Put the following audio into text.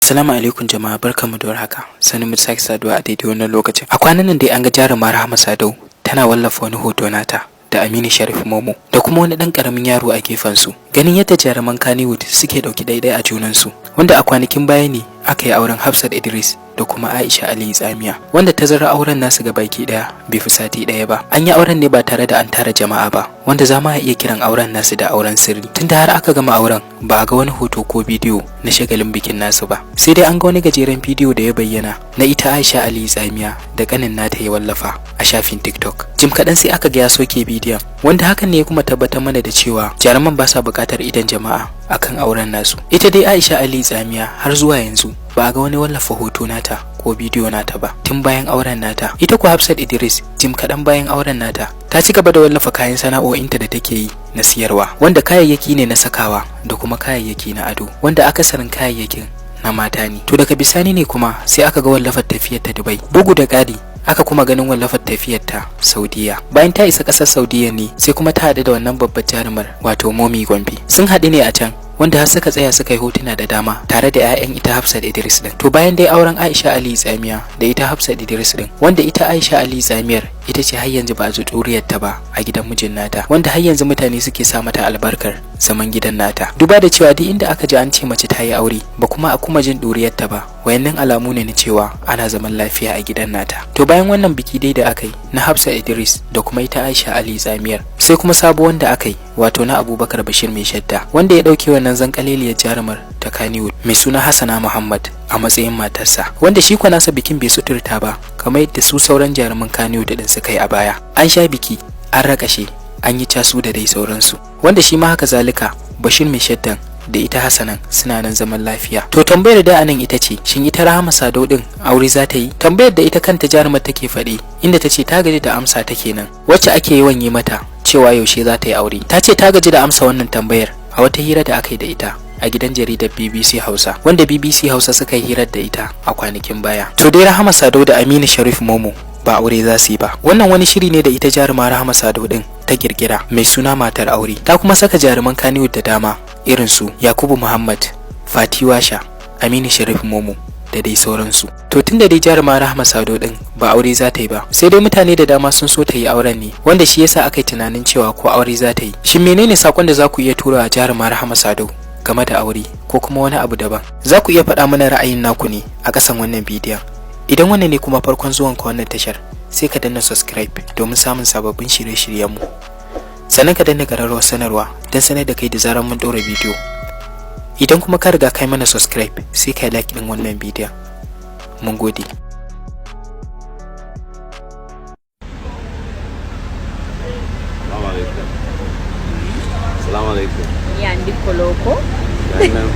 Assalamu alaikum jama'a, barkanmu da warhaka. Sanin mu sake saduwa a daidai wannan lokacin. A kwanan nan dai an ga jaruma Rahama Sadau tana wallafa wani hoto nata da Aminu Sharif Momo da kuma wani ɗan ƙaramin yaro a gefen su. Ganin yadda jaruman Kannywood suke ɗauki daidai a junansu, wanda a kwanakin baya ne aka yi auren Hafsat Idris da kuma Aisha Aliyu Tsamiya, wanda tazarar auren nasu ga baki ɗaya bai fi sati ɗaya ba. An yi auren ne ba tare da an tara jama'a ba, wanda za ma iya kiran auren nasu da auren sirri. Tunda har aka gama auren ba a ga wani hoto ko bidiyo na shagalin bikin nasu ba. Sai dai an ga wani gajeren bidiyo da ya bayyana na ita Aisha Aliyu Tsamiya da kanin nata ya wallafa a shafin TikTok. Jim kaɗan sai aka ga ya soke bidiyon, wanda hakan ne ya kuma tabbatar mana da cewa jaruman ba sa buƙatar idon jama'a akan auren nasu. Ita dai Aisha Aliyu Tsamiya har zuwa yanzu ba a ga wani wallafa hoto nata ko bidiyo nata ba tun bayan auren nata. Ita ko Hafsat Idris jim kaɗan bayan auren nata ta ci gaba da wallafa kayan sana'o'inta da take yi na siyarwa, wanda kayayyaki ne na sakawa da kuma kayayyaki na ado, wanda akasarin kayayyakin na mata ne. To daga bisani ne kuma sai aka ga wallafar tafiyar ta Dubai. Bugu da ƙari aka kuma ganin wallafar tafiyar ta Saudiya. Bayan ta isa ƙasar Saudiya ne sai kuma ta haɗu da wannan babbar jarumar, wato Momi Gombe. Sun haɗu ne a can, wanda har suka tsaya suka yi hotuna da dama tare da 'ya'yan ita Hafsat Idris din. To bayan dai auren Aisha Ali Tsamiya da ita Hafsat Idris din, wanda ita Aisha Ali Tsamiyar ita ce har yanzu ba a ji ta ba a gidan mijin nata, wanda har yanzu mutane suke sa mata albarkar zaman gidan nata. Duba da cewa duk inda aka ji an ce mace ta yi aure ba kuma a kuma jin ɗuriyar ta ba, wayannan alamu ne na cewa ana zaman lafiya a gidan nata. To bayan wannan biki dai da aka yi na Hafsat Idris da kuma ita Aisha Ali Tsamiyar, sai kuma sabo wanda aka yi, wato na Abubakar Bashir Mai Shadda, wanda ya ɗauke wannan zankaleliyar jarumar ta Kannywood mai suna Hassana Muhammad a matsayin matarsa, wanda shi kwa nasa bikin bai suturta ba kamar yadda su sauran jaruman Kannywood din suka yi a baya. An sha biki, an rakashe, an yi casu da dai sauransu, wanda shi ma haka zalika Bashir Mai Shaddan da ita Hassanan suna nan zaman lafiya. To tambayar da anan ita ce, shin ita Rahama Sadau din aure za ta yi? Tambayar da ita kanta jarumar take faɗi, inda ta ce ta gaji da amsa ta kenan wacce ake yawan yi mata cewa yaushe za ta yi aure. Ta ce ta gaji da amsa wannan tambayar a wata hira da aka yi da ita a gidan jaridar BBC Hausa, wanda BBC Hausa suka yi hirar da ita a kwanakin baya. To dai Rahama Sadau da Aminu Sharif Momo ba aure za su yi ba. Wannan wani shiri ne da ita jaruma Rahama Sadau din ta kirkira mai suna Matar Aure. Ta kuma saka jaruman Kannywood da dama irin su Yakubu Muhammad, Fati Washa, Aminu Sharif Momo da dai sauransu. To tunda dai jaruma Rahama Sadau din ba aure za ta yi ba, sai dai mutane da dama sun so ta yi auren ne, wanda shi yasa aka yi tunanin cewa ko aure za ta yi. Shin menene sakon da za ku iya tura wa jaruma Rahama Sadau game da aure ko kuma wani abu daban? Za ku iya faɗa mana ra'ayin naku ne a ƙasan wannan bidiyon. Idan wannan ne kuma farkon zuwanka wannan tashar, sai ka danna subscribe domin samun sababbin shirye-shiryenmu. Sannan ka danna ƙararrawar sanarwa don sanar da kai da zarar mun ɗora bidiyo. Idan kuma ka riga kai mana subscribe, sai ka like ɗin wannan bidiyon. Mun gode. Salamu alaikum. Salamu alaikum. Yandi Koloko. Nan.